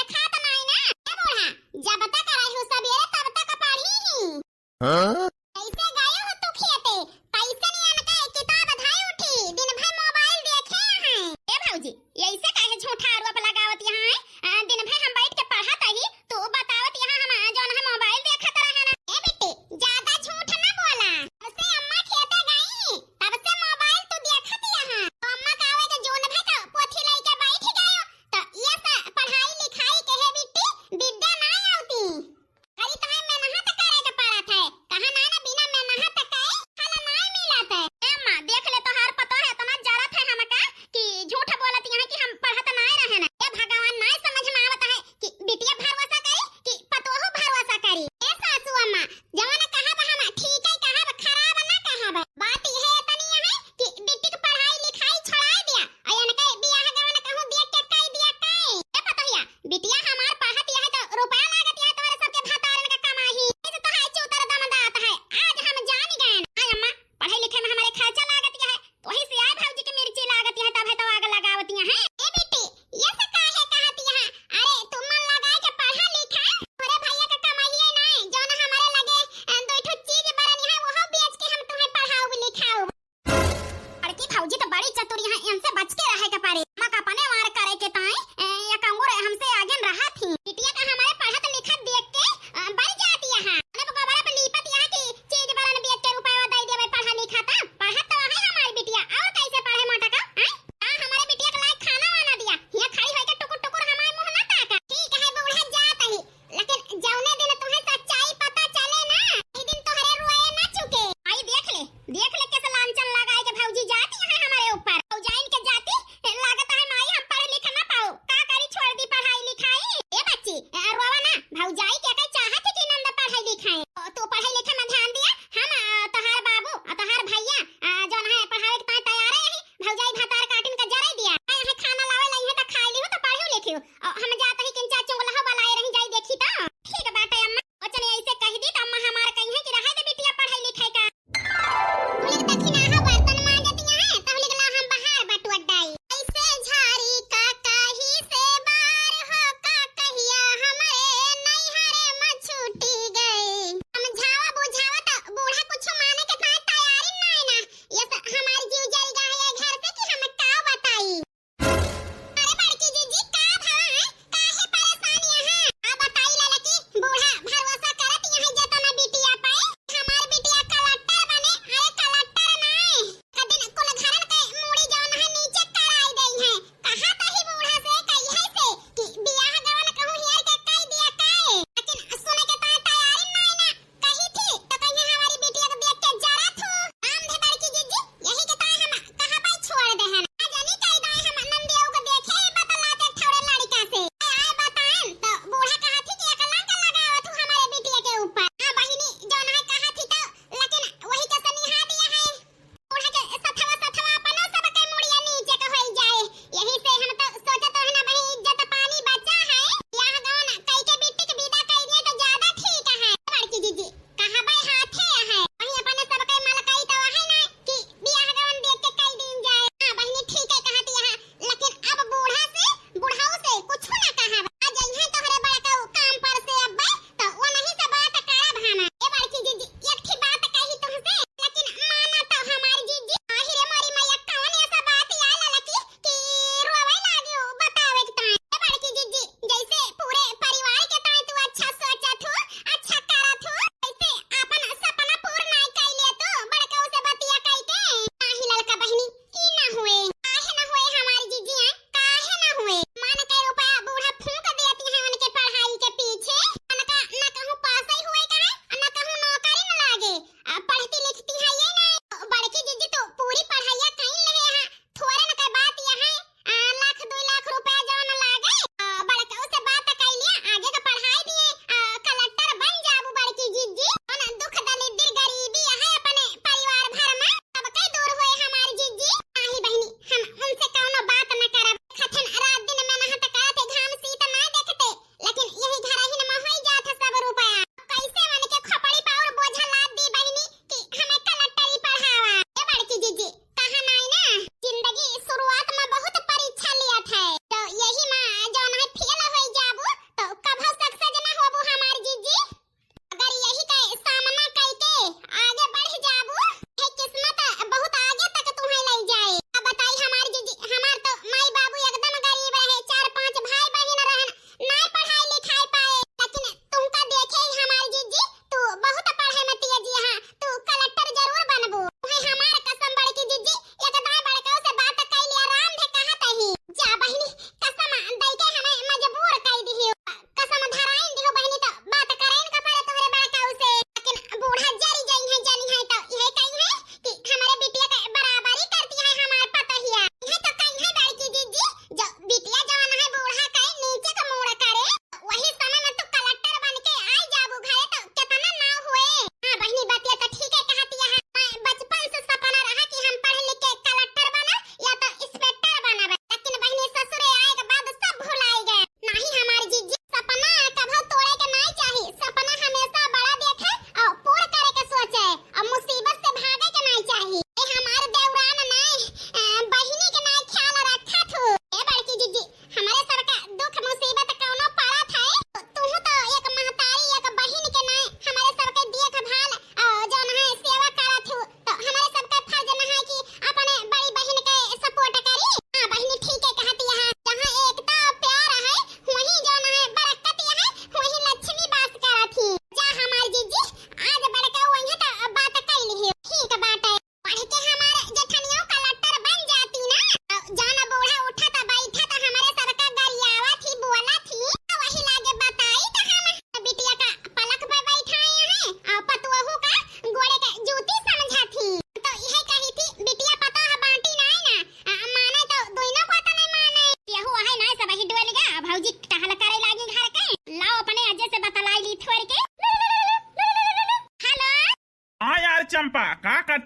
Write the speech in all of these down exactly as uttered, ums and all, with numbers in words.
देखात नाई ना? ए बूढ़ा, जब तक रहू सबेरे तब तक पढ़ी ही। हाँ? कैसे गयो हो तू खेते? कैसे नियन के किताब धाई उठी, दिन भर मोबाइल देखे हैं। ए भौजी, ऐसे काहे झूठा आरोप लगावत यहाँ है? आ, दिन भर हम बैठ के पढ़त ही, तू बतावत यहाँ हम, आ, जौन हम मोबाइल देखत रहे ना। ए बेटी, ज्यादा झूठ ना बोला। तब से अम्मा खेते गई, तब से मोबाइल तू देखत यहाँ। तो अम्मा का आवे के जौन भर तो पोथी लेके बैठ गयो, तो ये स-, पढ़ाई लिखाई के है बिट्टी, विद्या ना आवती। खाली तोहे मेहनत करे के पड़त है, कहाँ ना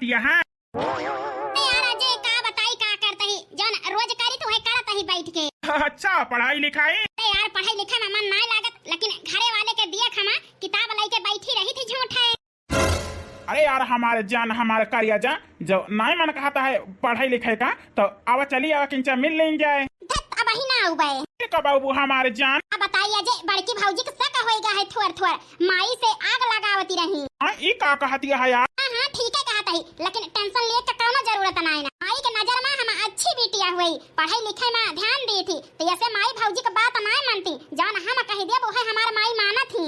यहाँ। अरे यार अजय, का बताई का करत ही, जौन रोज करी तो वही करत ही बैठ के। अच्छा, पढ़ाई लिखाई? अरे यार, पढ़ाई लिखाई में मन नाय लागत, लेकिन घरे वाले के दिए खमा किताब लेके बैठी रही थी झूठे। अरे यार, हमारे जान, हमारे करिया जा, जो नाय मन कहत है पढ़ाई लिखाई का, तो आवा, चली आवा, किंचा मिल लेन जाए। धत, अबही ना उबे। ठीक है बाबू, हमारे जान। अब बताइए जे बड़की भौजी के शक होइगा है थोर थोर, माई से आग लगावती रही। हाँ, ई का कहती है यार? हाँ, हाँ, ठीक है कहत ही, लेकिन tension लिए के कौनो जरूरत नाय ना। माई के नजर में हम अच्छी बिटिया हुई, पढ़ाई लिखाई में ध्यान दी थी, तो ऐसे माई भौजी के बात नाय मानती, जौन हम कह दिया वो है हमार माई मानत ही।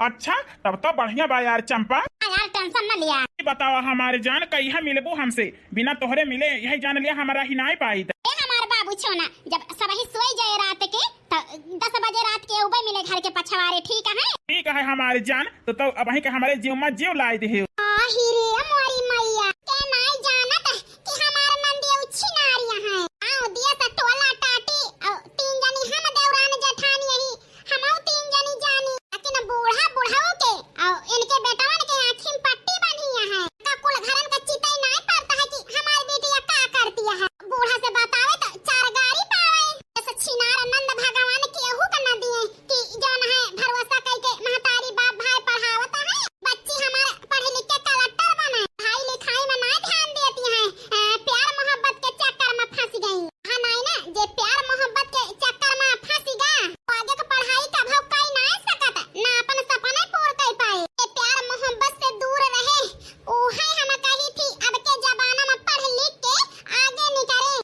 अच्छा, तब तो बढ़िया बा यार चंपा। हाँ यार, tension न लिया। ई बतावा हमारे जान, कहिया मिलबू हमसे? बिना तोहरे मिले यही जान लिया हमारा ही नाय पाई। ए हमार बाबू छोना, जब सबही सोई जाए रात के, तो दस बजे रात के उबे मिले घर के पछवारे, ठीक है? ठीक है हमारे जान, तो, तो अबही के हमारे जीव में जीव लाई दे। आही रे मोरी मैया, के नाय जानत कि हमार नंदिया उच्छी नारिया है। आओ दिया से टोला टाटी, औ तीन जनी हम देवरान जेठानी यही, हमहू तीन जनी जानी, लेकिन बूढ़ा बुढ़ऊ के औ इनके बेटवन के आँखी में पट्टी बन्ही है। का कुल घरन का चितई नाय पड़त है कि हमार बिटिया का करती है? बूढ़ा से बतावे तो चार गारी पावे। जैसे छिनार नंद भगवान केहू का न दिए कि जौन है भरोसा कई के महतारी बाप भाई पढ़ावत है, बच्ची हमार पढ़ लिख के कलेक्टर बने, पढ़ाई लिखाई में ना ध्यान देती है, अ, प्यार मोहब्बत के चक्कर में फंस गई। हाँ नाई ना, जे प्यार मोहब्बत के चक्कर में फंस गा, आगे के पढ़ाई कभो कई ना सकत, ना अपन सपना पूर कर पाए। जे प्यार मोहब्बत से दूर रहे, उहे हम कही थी, अब के जमाना में पढ़ लिख के आगे निकले।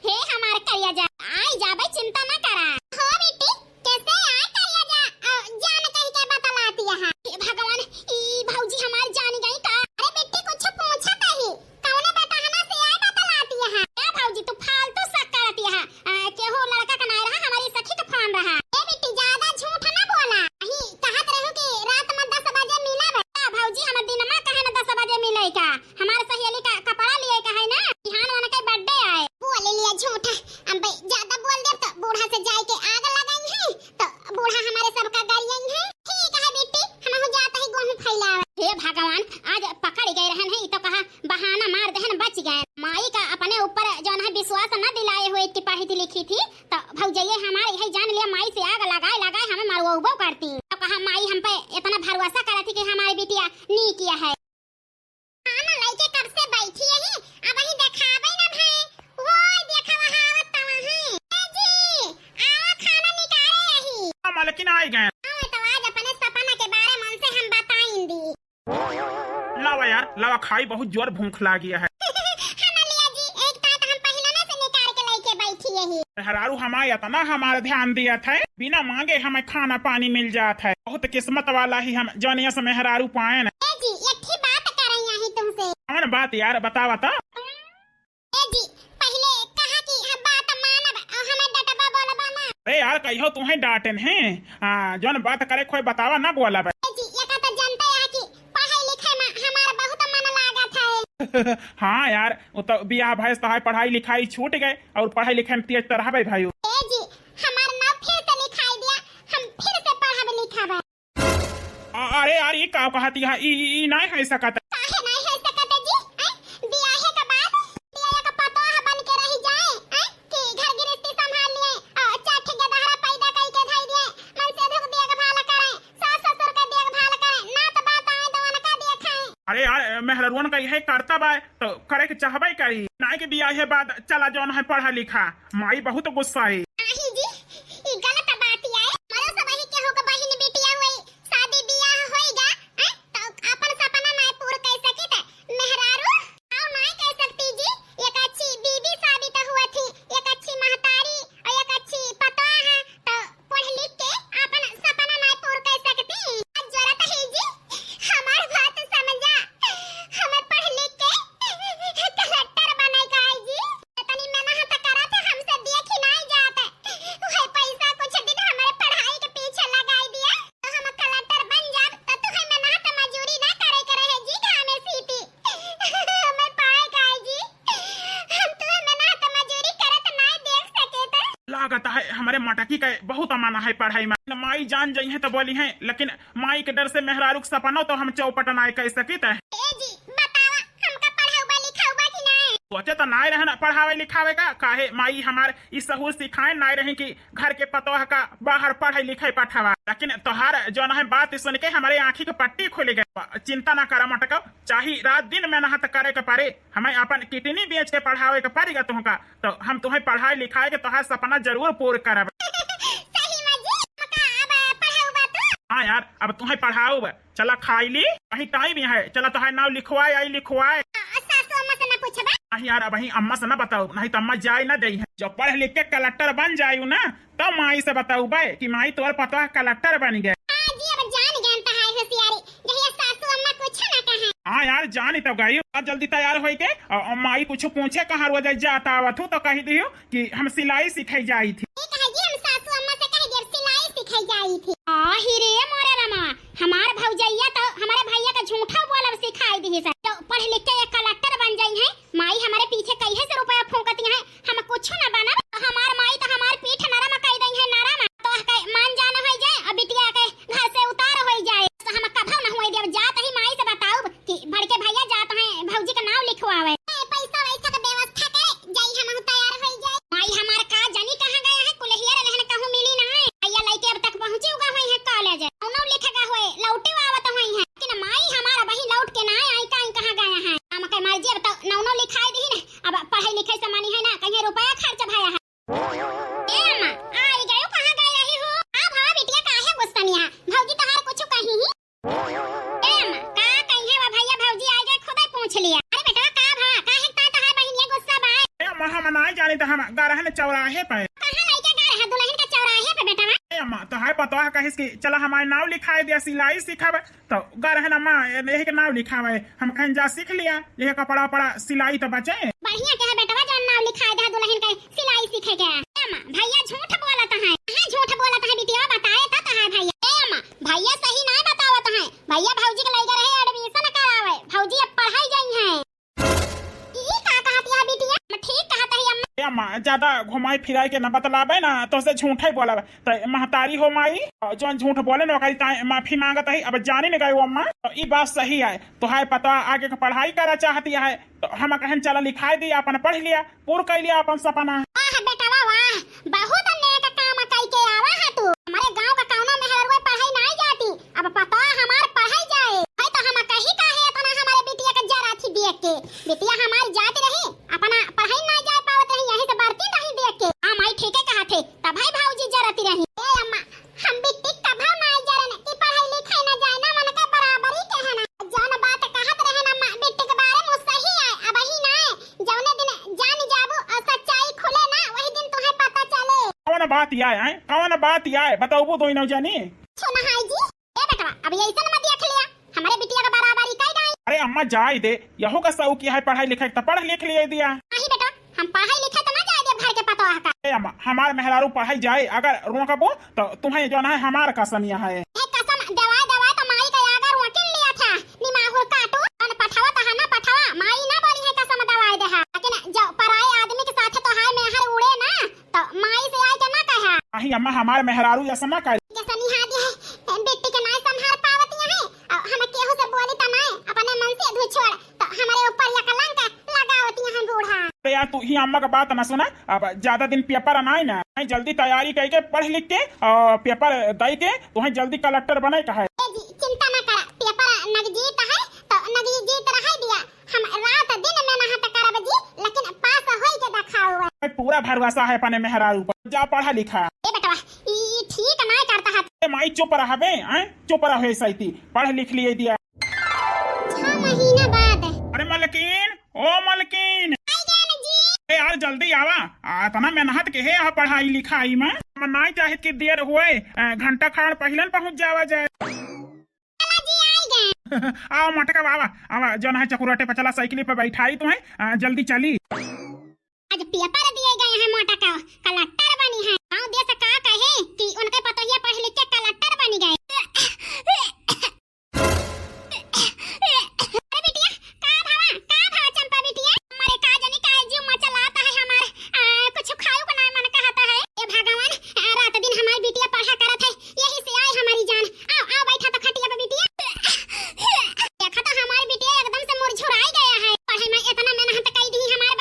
हे हमार करिया जा, आई जाबे, चिंता ना करा। हो बेटी, कैसे आए करिया जा, अ, जान कह के बतलाती है। हे भगवान, ई भौजी हमार जान गई का? अरे बेटी, कुछ पूछत ही, कौने बटहना से आए बतलाती है? ए भौजी, तू फालतू शक करती है। अ, केहू लड़का का नाय रहा, हमारी सखी का फोन रहा। ए बेटी, ज्यादा झूठ ना बोला। अही कहत रहू कि रात में दस बजे मिलब। का भौजी, हम दिन में कहे ना दस बजे मिले का? हमार सहेली का कपड़ा लिए का है ना, बिहान उनके birthday आए। बोल लिया झूठ, हम बे-, ज्यादा बोल देब तो बूढ़ा से जाए के आग लगाई है, तो बूढ़ा हमारे सबका गरियाई है। ठीक है बेटी, हम हो जात ही गेहूं फैलावे। हे भगवान, आज पकड़ गए रहन है, ई तो कहा बहाना मार देहन, बच गए। माई का अपने ऊपर जौन है विश्वास न दिलाए हुए कि पढ़ी थी लिखी थी, तो भौजैया हमारे यही जान लिया, माई से आग लगाए लगाए हमें मरवाबो करती। तो कहा माई हम पे इतना भरोसा करत थी कि हमारी बिटिया नीक है। हाँ ना, लइके कब से बैठी यही, अबही देखावे ना भए। ओए, देखा वहाँ आवत तवा है। ए जी, आवा खाना निकाले यही। हाँ, मालकिन, आइ गए। हाँ, तो आज अपने सपना के बारे में उनसे हम बताइन दी। लावा यार, लावा खाई, बहुत जोर भूख लागी है। हाँ ना लिया जी, एक तात हम पहिले ना से निकाल के लइके बैठी यही। मेहरारू हमार इतना हमार ध्यान दियत है, बिना मांगे हमें खाना पानी मिल जात है। बहुत किस्मत वाला ही हम, जौन यस मेहरारू पाएन। ए जी, एक ही बात करई यही तुमसे। कौन बात यार, बतावा तो। ए जी, पहिले कहा कि हम बात मानब, अउ हमें डटबा बोलबा ना। अरे यार, कहियो तुम्हें डांटेन है, आ, जौन बात करे खोए बतावा ना बोलब। ए जी, ये का तो जनते है कि पढ़ाई लिखाई में हमार बहुत मन लागत है। हाँ यार, वो तो बियाह भैंस तो है, पढ़ाई लिखाई छूट गए और पढ़ाई लिखाई में तेज तो रहबे भाई। ए जी, हमार नाव फिर से लिखाई दिया, हम फिर से पढ़ब लिखब। अ-, अरे यार, ई का कहती है? ई, ई, ई नाय है सकत। काहे नाय है सकत जी? हैं? बियाहे के बाद बियाहे के पतोह बन के रह जाए, हैं? कि घर गृहस्थी संभाल लिए, अ, चार ठे गदहरा पैदा कई के धई दिए, मन से धुक देखभाल करे, सास ससुर के देखभाल करे, ना तो बात आए तो उनका देखे। अरे यार, मेहररुअन का यही करतब है, तो करे के चाहबे करी। नाय के बियाहे बाद चला जौन है पढ़ा लिखा, माई बहुत गुस्सा है। नाही जी, ई गलत बात है। मरो सब ही केहू के बहिन बिटिया हुई, शादी बियाह होइगा, हैं? तो अपन सपना नाय पूर कर सकी त मेहरारू और नाय कर सकती जी। एक अच्छी बीबी साबित हुआ थी, एक अच्छी महतारी और एक अच्छी पतोह है, तो पढ़ लिख के अपन सपना नाय पूर कर सकती। आज जरूरत है जी, हमार बात समझा, हमें पढ़ लिख के कलेक्टर बने का है जी। तनी मेहनत करा थे, हमसे देख ही नाय जात। वही पैसा कुछ दिन हमारे पढ़ाई के पीछे लगाई दिया, तो हम कलेक्टर बन जाब, तो तुम्हें मेहनत मजूरी ना करे के रहे जी, घामे सीती। हमें पाए का है जी, हम तुम्हें मेहनत मजूरी करत नाय देख सके त। लागत है हमारे मटकी का बहुत अमाना है पढ़ाई में। माई जान जाई है तो बोली है, लेकिन माई के डर से मेहरारू के सपनो तो हम चौपट नाय कर सकित है। ए जी, बतावा, हम सोचे तो नाय रहन पढ़ावे लिखावे का, काहे माई हमार ई सहूर सिखाए नाय रही कि घर के पतोह का बाहर पढ़े लिखे पठावा। लेकिन तोहार जौन है बात सुन के हमरे आँखी के पट्टी खुल गए। चिंता ना करा मोटका, चाहे रात दिन मेहनत करे के पड़े, हमें अपन किडनी बेच के पढ़ावे के पड़ेगा तुहका, तो हम तुहें पढ़ाई लिखाए के तोहार सपना जरूर पूर्ण करब। सही में जी, हमका अब पढ़ाउबा तू? हाँ यार, अब तुहें पढ़ाउब। चला खाई ली, वही टाइम ही है। चला तोहार नाव लिखवाए, आई लिखवाए। आ, सासू अम्मा से ना पूछबा? नहीं यार, अब वही अम्मा से ना बताउब, नहीं तो अम्मा जाए ना दे है। जब पढ़ लिख के कलेक्टर बन जायू ना, तब माई से बताउबे कि माई तोर पतोह कलेक्टर बन गए। हाँ जी, अब जान गए तोहार होशियारी, जहिया सासू अम्मा कुछ ना कहे। हाँ यार, जानी तो गई। अब जल्दी तैयार होई के, अ, अ, माई कुछ पूछे कहाँ रोज जात आवत हूँ तो कह दियो कि हम सिलाई सीखे जाई थी। ठीक है जी, हम सासू अम्मा से कह दियो सिलाई सीखे जाई थी। आही रे मोरे रमा, हमार भौजैया तो हमारे भैया का झूठा बोलब सिखाई दी से। तो पढ़ लिख के एक कलेक्टर बन जाई है, माई हमारे पीछे कइहे से रुपया फूंकती है, हम कुछ न बनब। हमार माई तो हमार पीठ नरम कई दई है, नरम। तो के मान जान होई जाए, अब बिटिया के घर से उतार होई जाए, तो हम कभो न होई देब। जात ही माई से बताउब कि बड़के भैया जात हैं भौजी का नाव लिखवावे। ए, पैसा वैसा का व्यवस्था करे, जाई हम तैयार होई जाए। माई हमार का जानी कहाँ गया है, कुलहिया रहन कहूँ मिली ना है। भैया लइके अब तक पहुँची उगा हुई है कॉलेज, उन्हों लिखेगा हुए लौटे आवत हुई है, लेकिन माई हमारा वही लौट के ना आई, का कहाँ गया है। हम के मर्जी, अब तो नौनो लिखाई दी ना, अब पढ़ाई लिखाई से मनी है ना, कहीं रुपया खर्च भया है। ए अम्मा, आई गयो, कहाँ गई रही हो? आ भवा बिटिया, काहे गुस्सा में है? भौजी तोहार कुछ कही ही? ए अम्मा, का कही है वो भैया भौजी आई गए, खुदे पूछ लिया। अरे बेटवा, का भवा, काहे ता तोहार बहिनिया गुस्सा बा? ए अम्मा, हम नाई जानी तो हम गा रहन चौराहे पे। कहाँ लइके गा रहा दुल्हन के चौराहे पे बेटवा? ए अम्मा, तोहार पतोह कहिस कि चला हमार नाव लिखाए दिया, सिलाई सिखावे। तो गा रहन अम्मा, यही के नाव लिखावे। हम कहन जा सीख लिया, यही कपड़ा उपड़ा सिलाई तो बचे। बढ़िया के है बेटवा, जौन नाव लिखाए दे दुल्हन के सिलाई सीखे के। ए अम्मा, भैया झूठ बोलत है। हाँ, झूठ बोलत है बिटिया, बताए तो तोहार भैया। ए अम्मा, भैया सही ना बतावत है, भैया भौजी के लइके रहे admission करावे, भौजी अब पढ़ाई गई है। ई का कहत है बिटिया? हम ठीक कहत है अम्मा। ए अम्मा, ज्यादा घुमाई फिराई के ना बतलावे ना, तो से झूठे बोलब। तो महतारी हो माई, जौन झूठ बोले ना, ओकरी ताई माफी मांगत है। अब जानी न गए अम्मा, तो ई बात सही है। तोहार पतोह आगे के पढ़ाई करा चाहती है, तो हम कहन चला लिखाई दी, अपन पढ़ लिया, पूर कर लिया अपन सपना। वाह बेटवा वाह, बहुत नेक काम कई के आवा है तू। हमारे गांव का कौनो मेहररुआ पढ़ाई नाई जाती, अब पतोह हमार पढ़ाई जाए। भाई तो हम कही काहे इतना हमारे बिटिया के जरा थी देख के, बिटिया हमार जात रही, अपना पढ़ाई ना जा पावत रही, यहीं से बरती नहीं देख के। हाँ माई, ठीके कहत है, तब भाई भौजी जरती रही। ए अम्मा, हम बिट्टी कभो ना जरन कि पढ़ाई लिखाई ना जाए ना, मन के बराबरी के है ना। जौन बात कहत रहे ना अम्मा, बिट्टी के बारे में सही आए, अब ही ना आए, जौने दिन जान जाबू और सच्चाई खुले ना, वही दिन तुम्हें पता चले। कौन बात आए, हैं? कौन बात आए? बताओ दोनों जानी। सुना है जी, ए बेटवा, अब ऐसन मत देख लिया, हमारे बिटिया का बराबरी कई डाई। अरे अम्मा, जाए दे, यहू का शौक है पढ़ाई लिखाई, तो पढ़ लिख लिए दिया। नहीं बेटवा, हम पढ़ाई लिखाई तो ना जाए दे घर के पतोह का। ए अम्मा, हमार मेहरारू पढ़ाई जाए, अगर रोकबो तो तुम्हें जौन है हमार कसम है। ए कसम देवाए देवाए तो माई का आगा रोकिन लिया था, निमाहुर काटू, अन पठावा तो ना पठावा, माई ना बोली है कसम देवाए दे है, लेकिन जो पराए आदमी के साथ तो हाय मेहर उड़े ना, तो माई से आए के ना कहा। अही अम्मा, हमार मेहरारू ऐसा ना करे। जैसा निहा दिया है, बिट्टी के नाई संभाल पावत है, और हम केहू से बोली त नाई, अपने मन से धू छोड़, तो हमारे ऊपर या कलंक लगावत है बूढ़ा। अरे यार, तू ही अम्मा का बात ना सुना, अब ज्यादा दिन पेपर नाई ना, नहीं, जल्दी तैयारी करके पढ़ लिख के और पेपर दे के तुम्हें जल्दी कलेक्टर बने का है। ए जी, चिंता ना करा, पेपर नगजीत है, तो नगजीत रह दिया। हम रात दिन मेहनत करब जी, लेकिन पास होई के देखाउब। पूरा भरोसा है अपने मेहरारू पर। जा पढ़ा लिखा। ए बेटवा, ई, ई ठीक नाय करता है। ए माई चुप रहबे, हैं? चुप रहे सैती। पढ़ लिख लिए दिया। छह महीना बाद। अरे मलकिन, ओ मलकिन। आई गए ना जी। ए यार जल्दी आवा। आ, इतना मेहनत के है यहाँ पढ़ाई लिखाई में। हम नाय चाहित कि देर होए, अ, घंटा खान पहले पहुँच जावा जाए। चला जी, आई गए। आवा मोटका, आवा, आवा, जौन है चकुराटे पर चला, साइकिल पर बैठाई तुम्हें, आ, जल्दी चली। आज पेपर दिए गए हैं मोटका, कलेक्टर बनी है। गाँव देश का कहे कि उनके पतोहिया पढ़ लिख के कलेक्टर बनी गए। अरे बिटिया, का भवा, का भवा चंपा बिटिया? हमारे का जानी काहे जीव मचलाता है हमार, आ, कुछ खायो को ना मन कहता है। ए भगवान, आ, रात दिन हमारी बिटिया पढ़ा करत है, यही से आए हमारी जान। आओ, आओ, बैठा तो खटिया पे बिटिया। देखा तो हमारी बिटिया एकदम से मुरझुराई गया है। पढ़े में इतना मेहनत कई दी हमारे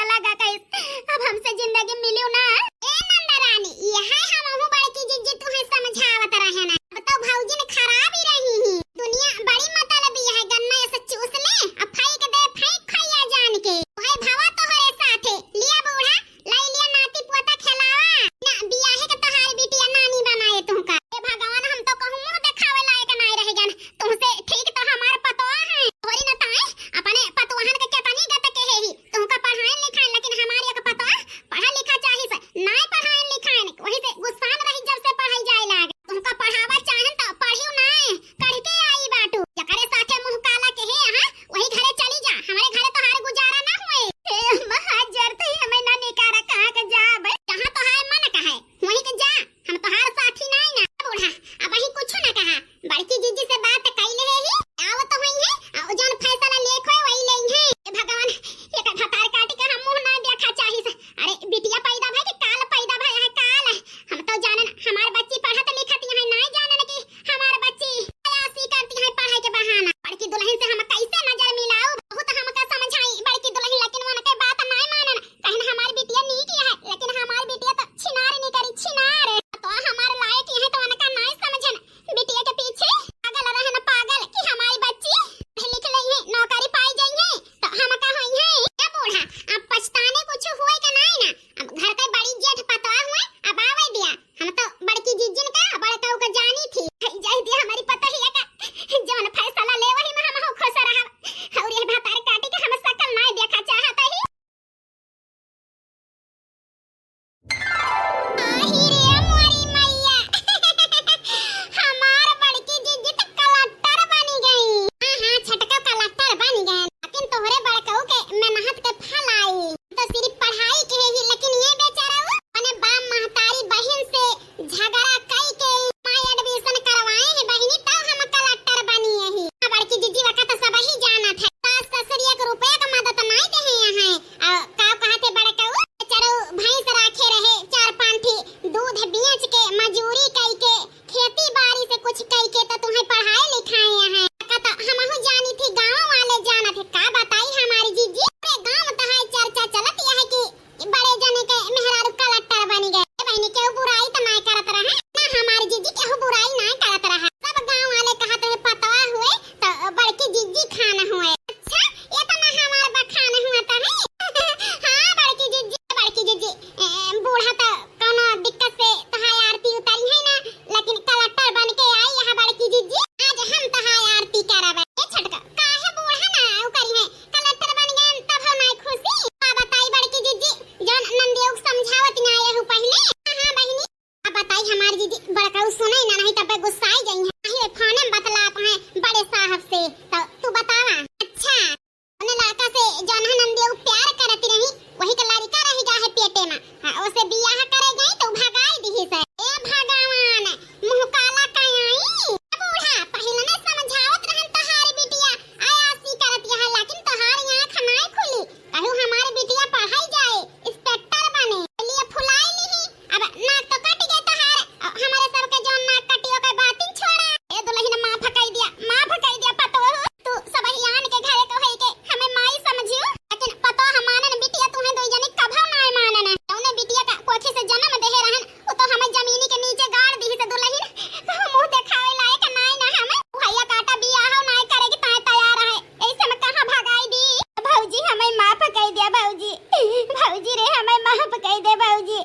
लगा कहिस, अब हमसे जिंदगी मिलियो ना। ए नंदा रानी, यह हमहू बड़की जिज्जी तुहे समझावत रहे ना। अब तो भौजिन खराब ही रही ही। दुनिया बड़ी मतलबी है, गन्ना ऐसे चूस ले, अब फेंक दे, फेंक खइया जान के। वही भवा तोहरे साथे, लिया बूढ़ा, लाई लिया नाती पोता खेलावा। ना बियाहे के तोहार बिटिया नानी बनाए तुहका। ए भगवान, हम तो कहूँ मुँह देखावे लायक नाय रह गन। तुहसे ठीक तो हमार पतोह है। तोहरी न ताई अपने पतोहन के केतनी गत के है ही। तुहका पढ़ाइन लिखाइन, लेकिन हमारी एक पतोह पढ़ा लिखा चाहिस, नाय पढ़ाइन लिखाइन। वही से गुस्सान रही जब से पढ़ाई जाए लाग। तुहका पढ़ावा चाहन तो पढ़ियो नाय, कढ़ के आई बाटू। जकरे साथे मुँह काला के है, हाँ, वही घरे चली जा। हमारे घरे तोहार गुजारा ना हुए। हे अम्मा, हाथ जोड़ते ही हमें ना निकारा, कहाँ के जाब? जहाँ तोहार मन कहे, वहीं के जा। हम तोहार साथी नाई ना। बूढ़ा, अब ही कुछ ना कहा। बड़की जिज्जी से बात कई ले ही, आवत होई है, आ जौन फैसला लेख होए, वही लेई है। ए भगवान, ये का भतार काटी के हम मुँह ना देखा चाहिस। अरे, बिटिया पैदा भई कि काल पैदा भई है, काल। हम तो जानन, हमार बच्ची पढ़त लिखत यहाँ नाई जानन कि हमार बच्ची अयासी करती है पढ़ाई के बहाना। बड़की दुल्हन से हम कैसे नजर मिलाऊ? बहुत हमका समझाई बड़की दुल्हन, लेकिन उनके बात नाय मानन। कहन हमार बिटिया नीक है, लेकिन हमार बिटिया तो छिनार निकरी, छिनार। तो हमार लायक यही तो उनका नाय समझन। बिटिया के पीछे पागल रहन, पागल कि हमारी बच्ची पढ़ लिख लई है, नौकरी पाई जाई है, तो हम का होई है? ए बूढ़ा, अब पछताने कुछ हुए के नाय ना। अब घर के बड़ी जेठ पतवा हुए, अब आवे दिया। हम तो बड़की जिज्जिन का, बड़कऊ का जानी थी। जाई दिया हमारी पतोहिया का, जौन फैसला ले वही में हम हो खुश रहब। और ये भतार काटी के हम सकल नाय देखा चाहत ही। आही रे मोरी मैया, हमार बड़की जिज्जी त कलेक्टर बनी गई। हाँ, हाँ, छोटका कलेक्टर बनी गए, लेकिन तोहरे बड़कऊ के मेहनत के फल आई। तो सिर्फ पढ़ाई के ही, लेकिन ये बेचारा वो अपने बाप महतारी बहिन से झगड़ा कई के माई एडमिशन करवाए हैं बहिनी, तब हम कलेक्टर बनी यही। बड़की जिज्जी वका तो सब ही जानत है, सास ससुर एक रुपया का मदद नाय देहे हैं। आ, का कहत है बड़कऊ? बेचारू भैंस राखे रहे, चार पाँच ठी दूध बेच के, मजूरी कई के, खेती बाड़ी से कुछ कई के तो तुम्हें पढ़ाए लिखाए हैं। का तो हमहू जानी थी, गाँव वाले जानत है। का बताई हमारी जिज्जी, पूरे गाँव तहाई चर्चा चलत यह है कि बड़े जने के मेहरारू कलेक्टर बनी गए। ए बहिनी, केहू बुराई तो नाय करत रहे ना, हमारी जिज्जी केहू बुराई नाय करत रहा। सब गाँव वाले कहत रहे पतवा हुए तो बड़की जिज्जी खान हुए। अच्छा, ये तो ना हमार बखान हुआ तो है। हाँ, बड़की जिज्जी, बड़की जिज्जी, ए, बूढ़ा तो कौनो दिक्कत से तहार आरती उतारी है ना, लेकिन कलेक्टर बन के आई यहाँ बड़की जिज्जी, आज हम तहार आरती करब। ए छोटका, काहे बूढ़ा ना उ करी है, कलेक्टर बन गए तब हो नाय खुशी। का बताई बड़की जिज्जी, जौन नंदियो के समझावत ना आए हो पहले। हाँ, हाँ बहिनी, अब बताई हमार जिज्जी, बड़काऊ सुने ना, नहीं तब गुस्साई जाई है। नहीं रे, फोने में बतलात हैं बड़े साहब से, तो तू बतावा। अच्छा, उन्हें लड़का से जौन है नंदियो प्यार करती रही, वही का लड़का रह गया है पेटे में। हाँ, उसे बियाह करे गई तो भगाई दिहिस है। ए भगवान, मुँह काला का आई। ए बूढ़ा, पहिले ने समझावत रहन तोहारी बिटिया अयासी करत यह, लेकिन तोहारी आँख नाय खुली। कहू हमारी बिटिया पढ़ाई जाए, इंस्पेक्टर बने, लिए फुलाई लिही। अब नाक तो कट गए तोहार, अब हमारे सबके जौन नाक कटियो के बातिन छोड़ा। ए दुल्हन, माफ कई दिया, माफ कई दिया पतोह। तू सबहियान के घरे को है के हमें माई समझियो, लेकिन पतोह मानन बिटिया तुहें दुई जनी कभो नाय मानन। जौने बिटिया का कोखी से जन्म देहे रहन, वो तो हमें जमीनी के नीचे गाड़ दिहिस दुल्हन। मुँह देखावे लायक नाय ना हमें। भैया काटा बियाह नाय करे के ताय तैयार है, ऐसे में कहाँ भगाई दी? भौजी हमें माफ कई दिया भौजी, भौजी रे हमें माफ कई दे भौजी,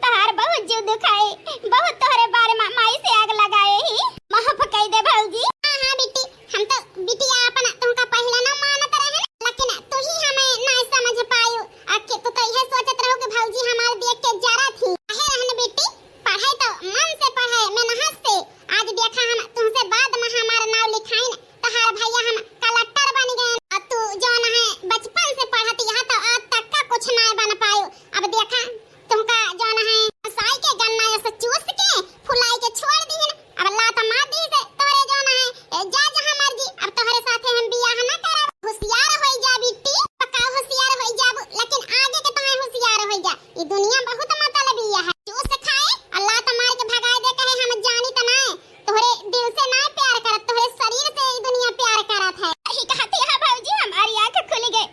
तोहार बहुत जीव दुखाए, बहुत तोहरे बारे में माई से आग लगाए ही, माफ कई दे भौजी। हाँ, हाँ बिट्टी, हम तो बिटिया अपन तुमका पहले ना मानत रहे, लेकिन तू ही हमें ना समझ पायो। आ कि तू तो यह सोचत रहो कि भौजी हमार देख के जरा थी। काहे रहन बिट्टी, पढ़ाई तो मन से पढ़ाए, मेहनत से। आज देखा हम तुमसे बाद में हमार नाव लिखाइन, तहार भैया हम कलेक्टर बन गए। आ तू जौन है बचपन से पढ़त यहाँ तो आज तक का कुछ ना बन पायो। अब देखा तुमका जौन है साई के गन्ना ऐसे चूस के फुलाई के छोड़ दीन। अब लात मार दी से तोरे जौन है, ए, जा जहाँ मर्जी, अब तोहरे साथे हम बियाह ना करब। होशियार होई जा बिट्टी, पक्का होशियार होई जाबू, लेकिन आगे के तुम्हें होशियार होई जा। ई दुनिया बहुत मतलबिया है, चूस खाए और लात मार के भगाए दे कहे हम जानी त नाय। तोहरे दिल से ना प्यार करत, तोहरे शरीर से ई दुनिया प्यार करत है। सही कहती है भौजी, हमारी आँख खुल गई,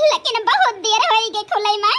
लेकिन बहुत देर होई गई खुलई में।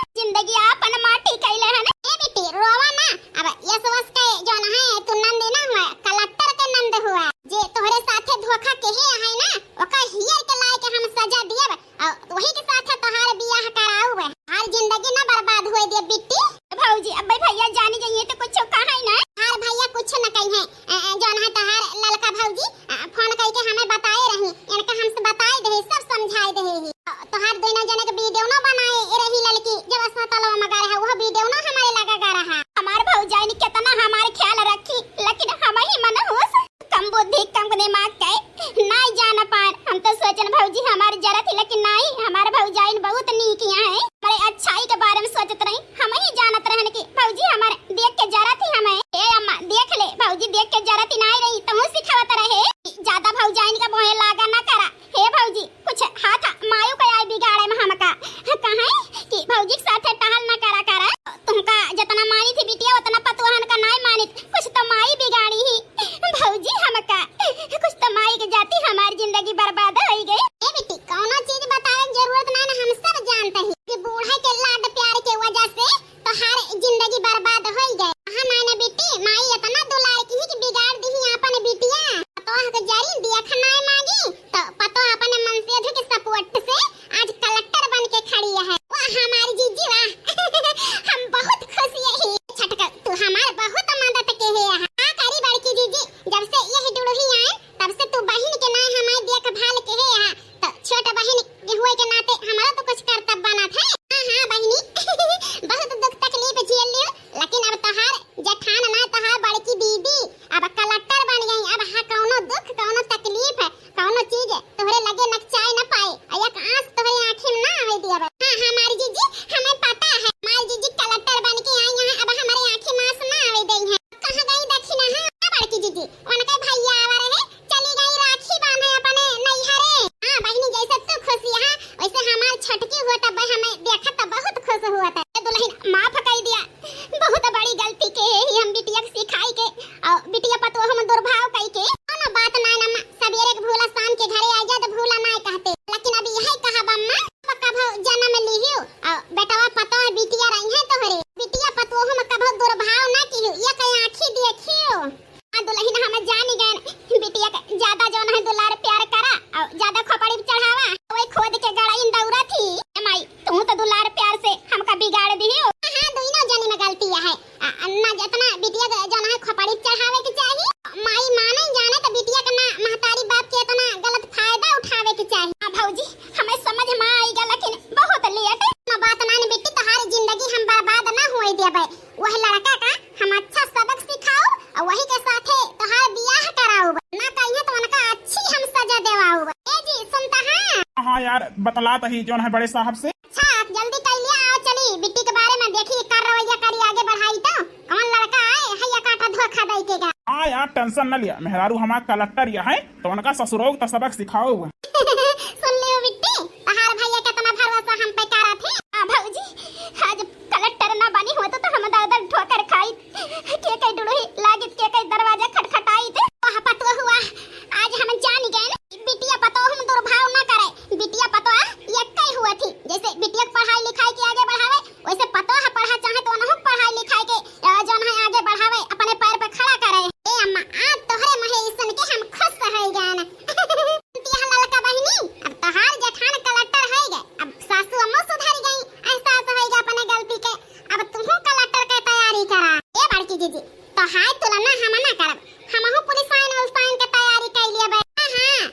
बतलात ही जौन है बड़े साहब से। अच्छा, आप जल्दी कइ लिया, आओ चली, बिट्टी के बारे में देखी, कर रवैया करी, आगे बढ़ाई तो। कौन लड़का आए, हैया काटा धोखा दई के का। हाँ यार, tension न लिया, मेहरारू हमार कलेक्टर या है, तो उनका ससुरोग तो सबक सिखाओ हुआ। सुन लियो बिट्टी, तहार भैया कितना भरोसा हम पे करत है। आ भौजी, आज कलेक्टर ना बनी होत तो हम दर दर ठोकर खाई। के कई डुड़ुही लागित, के कई दरवाजा खटखटाई थे। वह पतोह हुआ, आज हम जान गए ना, बिटिया पतोह हम दुर्भाव ना करे। बिटिया पतोह ये कई हुआ थी, जैसे बिटिया के पढ़ाई लिखाई के आगे बढ़ावे, वैसे पतोह पढ़ा चाहे तो उन्हों पढ़ाई लिखाई के, अ, जौन है आगे बढ़ावे, अपने पैर पे खड़ा करे। ए अम्मा, आज तोहरे महे इसन के हम खुश है गए ना। यह ललका बहिनी, अब तोहार जेठान कलेक्टर है गए, अब सासू अम्मो सुधर गई, एहसास है गए अपने गलती के, अब तुहू कलेक्टर के तैयारी करा। ए बड़की जीजी, तोहार तुलना हम ना करब, हमहू पुलिस आइन उलिस आइन के तैयारी कर लिया बे। हाँ, हाँ।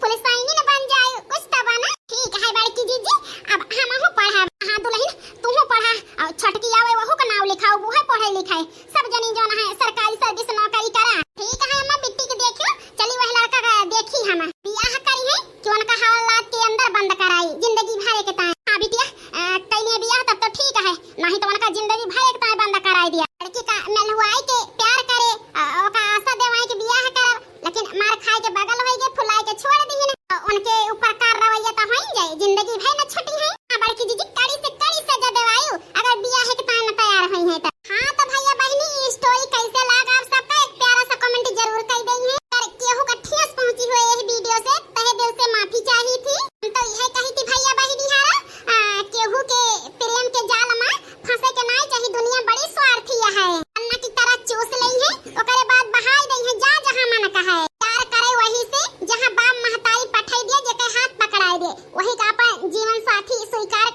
पुलिस आइन न बन जाए, कुछ तो बना। ठीक है बड़की जीजी, अब हमहू पढ़ब। हाँ दुल्हन, तुहू पढ़ा, और छोटकी आवे वहू का नाम लिखाओ, वो है पढ़े लिखे, सब जनी जौन है सरकारी सर्विस नौकरी करा। ठीक है अम्मा, बिट्टी के देखियो, चली वह लड़का का देखी हम। बियाह करी है कि उनका हवालात के अंदर बंद कराई, जिंदगी भर के ताए। हाँ बिटिया, अ, कैलिए बियाह तब तो ठीक है, नहीं तो उनका जिंदगी भर के ताए बंद कराई दिया। लड़की का मेलहुआई के प्यार करे, अ, ओका आशा देवाई के बियाह करब, लेकिन मार खाए के बगल होई के फुलाए के छोड़ दी है। अ, उनके ऊपर का रवैया तो हो ही जाए, जिंदगी भर न छुटी है। हाँ बड़की जीजी, कड़ी से कड़ी सजा देवायु, अगर बियाह के ताए न तैयार होई है तो। हाँ तो भैया बहनी, ये story कैसे लागा आप सबका एक प्यारा सा comment जरूर कर देइहे। अगर केहू का ठेस पहुँची हो यही video से, तहे दिल से माफी चाही थी। हम तो यह कही थी भैया बहनी हारा, आ, केहू के प्रेम के जाल में फंसे के नाई चाही, दुनिया बड़ी स्वार्थी है। अन्ना की तरह चूस लेइहे, ओकरे बाद बहाई देइहे जा जहाँ मन कहे। प्यार करे वही से जहाँ बाप महतारी पठाई दिए, जेके हाथ पकड़ाई दे, वही का अपन जीवन साथी स्वीकार